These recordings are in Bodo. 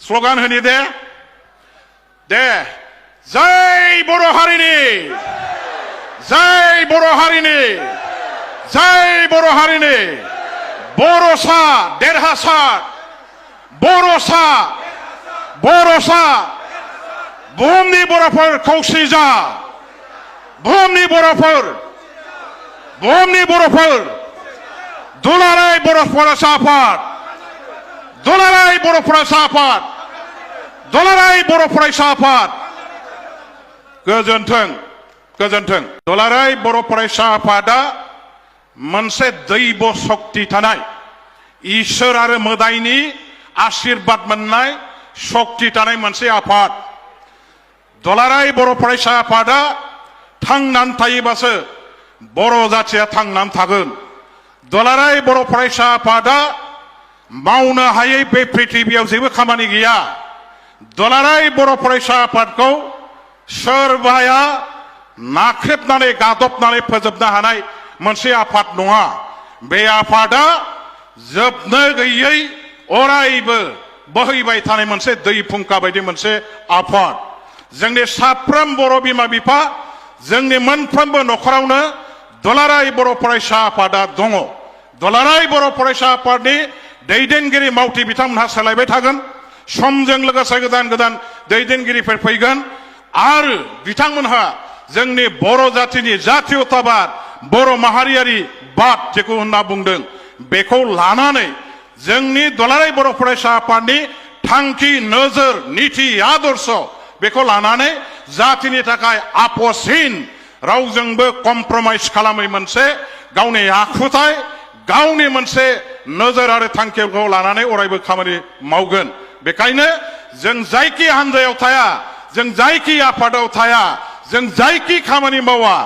स्लगान होनि दे जय बर' हारिनि जय बर' हारिनि जय बर' हारिनि बर'सा देरहासार बर'सा बुहुमनि बर'फोर खौसे जा बुहुमनि बर'फोर दुलाराय बर' फरायसा आफाद दुलाराय बर' फरायसा आफाद दुलाराय बर' फरायसा आफाद गोजोन्थों गोजोन्थों दुलाराय बर' फरायसा आफादा मोनसे दैब शक्ति थानाय इसोर आरो मोदायनि आशीर्बाद मोननाय शक्ति थानाय मोनसे आफाद दुलाराय बर' फरायसा आफादा थांनानै थायोबासो बर' जाथिया थांनानै थागोन दुलाराय बर' फरायसा आफादा मावनो हायै बे पृथिबियाव जेबो खामानि गैया दुलाराय बर' फरायसा आफादखौ सोरबाया नाख्रेबनानै गादबनानै फोजोबनो हानाय मोनसे आफाद नङा बे आफादा जोबनो गैयै अरायबो बोहैबाय थानाय मोनसे दै फुंखा बायदि मोनसे आफाद जोंनि साफ्रोम बर' बिमा बिफा जोंनि मोनफ्रोमबो नखरावनो दुलाराय बर' फरायसा आफादा दङ दुलाराय बर' फरायसा आफादनि दैदेनगिरि मावथि बिथांमोनहा सोलायबाय थागोन समजों लोगोसे गोदान गोदान दैदेनगिरिफोर फैगोन आरो बिथांमोनहा जोंनि बर' जातिनि जातीयताबाद बर' माहारियारि बाद जेखौ होनना बुंदों बेखौ लानानै जोंनि दुलाराय बर' फरायसा आफादनि थांखि नोजोर नीति आदर्श बेखौ लानानै जातिनि थाखाय आपसहीन रावजोंबो कमप्रमाइज खालामै मोनसे गावनि आखुथाय गावनि मोनसे नोजोर आरो थांखिखौ लानानै अरायबो खामानि मावगोन बेखायनो जों जायखि हान्जायाव थाया जों जायखि आफादाव थाया जों जायखि खामानि मावा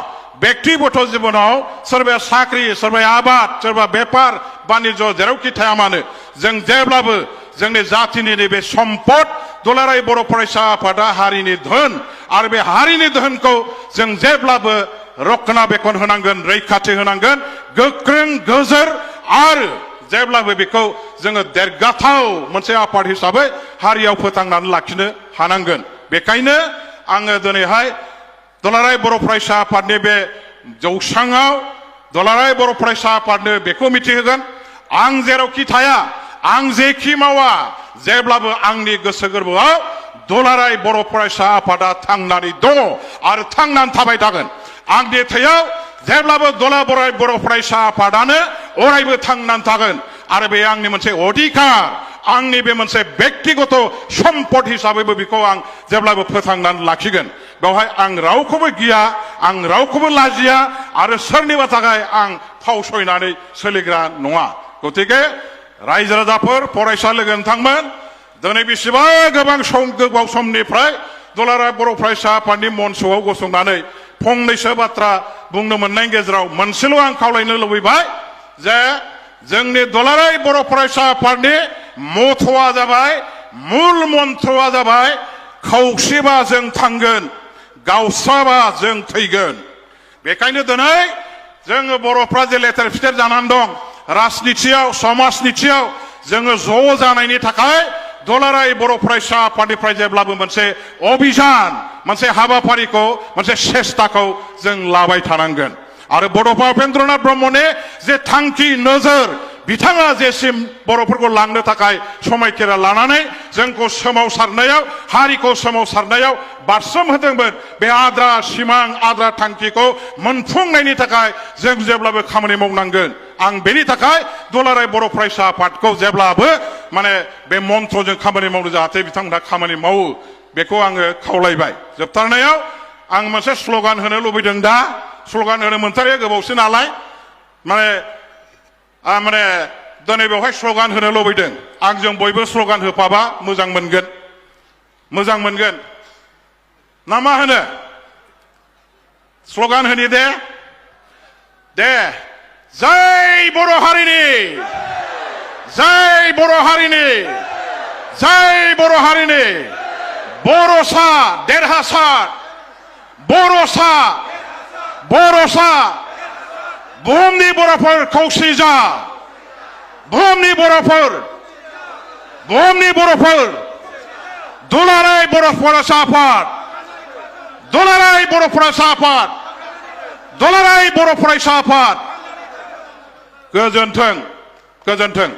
व्यक्तिगत जीवनाव सोरबाया साख्रि सोरबाया आबाद सोरबा बेपार बानिज्य जेरावखि थाया मानो जों जेब्लाबो जोंनि जातिनि नैबे सम्पद दुलाराय बर' फरायसा आफादा हारिनि धोन आरो बे हारिनि धोनखौ जों जेब्लाबो रक्षणाबेक्षण होनांगोन रैखाथि होनांगोन गोख्रों गोजोर आरो जेब्लाबो बेखौ जोङो देरगाथाव मोनसे आफाद हिसाबै हारियाव फोथांनानै लाखिनो हानांगोन बेखायनो आङो दिनैहाय दुलाराय बर' फरायसा आफादनि बे जौसाङाव दुलाराय बर' फरायसा आफादनो बेखौ मिथिहोगोन आं जेरावखि थाया आं जेखि मावा जेब्लाबो आंनि गोसो गोरबोआव दुलाराय बर' फरायसा आफादा थांनानै दङ आरो थांनानै थाबाय थागोन आंनि थैयाव जेब्लाबो दुलाराय बर' फरायसा आफादानो अरायबो थांनानै थागोन आरो बे आंनि मोनसे अधिकार आंनि बे मोनसे व्यक्तिगत सम्पद हिसाबैबो बेखौ आं जेब्लाबो फोथांनानै लाखिगोन बेवहाय आं रावखौबो गिया आं रावखौबो लाजिया आरो सोरनिबा थाखाय आं फावसयनानै सोलिग्रा नङा गतिके रायजो राजाफोर फरायसा लोगो नोंथांमोन दिनै बेसेबा गोबाव समनिफ्राय दुलाराय बर' फरायसा आफादनि मन्चआव गसंनानै फंनैसो बाथ्रा बुंनो मोननायनि गेजेराव मोनसेल' आं खावलायनो लुबैबाय जे जोंनि दुलाराय बर' फरायसा आफादनि मथ'आ जाबाय मुल मन्त्रआ जाबाय खौसेबा जों थांगोन गावस्राबा जों थैगोन बेखायनो दिनै जोङो बर'फ्रा जे लेथेर फिथेर जानानै दं राजनितियाव समाजनितियाव जोङो ज' जानायनि थाखाय दुलाराय बर' फरायसा आफादनिफ्राय जेब्लाबो मोनसे अभियान मोनसे हाबाफारिखौ मोनसे सेस्ताखौ जों लाबाय थानांगोन आरो बड'फा उपेन्द्रनाथ ब्रह्मनि जे थांखि नोजोर बिथाङा जेसिम बर'फोरखौ लांनो थाखाय समायखेरा लानानै जोंखौ सोमावसारनायाव हारिखौ सोमावसारनायाव बारसोम होदोंमोन बे आद्रा सिमां आद्रा थांखिखौ मोनफुंनायनि थाखाय जों जेब्लाबो खामानि मावनांगोन आं बेनि थाखाय दुलाराय बर' फरायसा आफादखौ जेब्लाबो माने बे मन्त्रजों खामानि मावनो जाहाथे बिथांमोनहा खामानि मावो बेखौ आङो खावलायबाय जोबथारनायाव आं मोनसे स्लगान होनो लुबैदों दा स्लगान होनो मोनथारिया गोबावसो नालाय माने दिनै बेवहाय स्लगान होनो लुबैदों आंजों बयबो स्लगान होफाबा मोजां मोनगोन ना मा होनो स्लगान होनि दे जय बर' हारिनि जय बर' हारिनि जय बर' हारिनि बर'सा देरहासार बर'सा बुहुमनि बर'फोर खौसे जा बुहुमनि बर'फोर दुलाराय बर' फरायसा आफाद, दुलाराय बर' फरायसा आफाद, दुलाराय बर' फरायसा आफाद। गोजोन्थों, गोजोन्थों।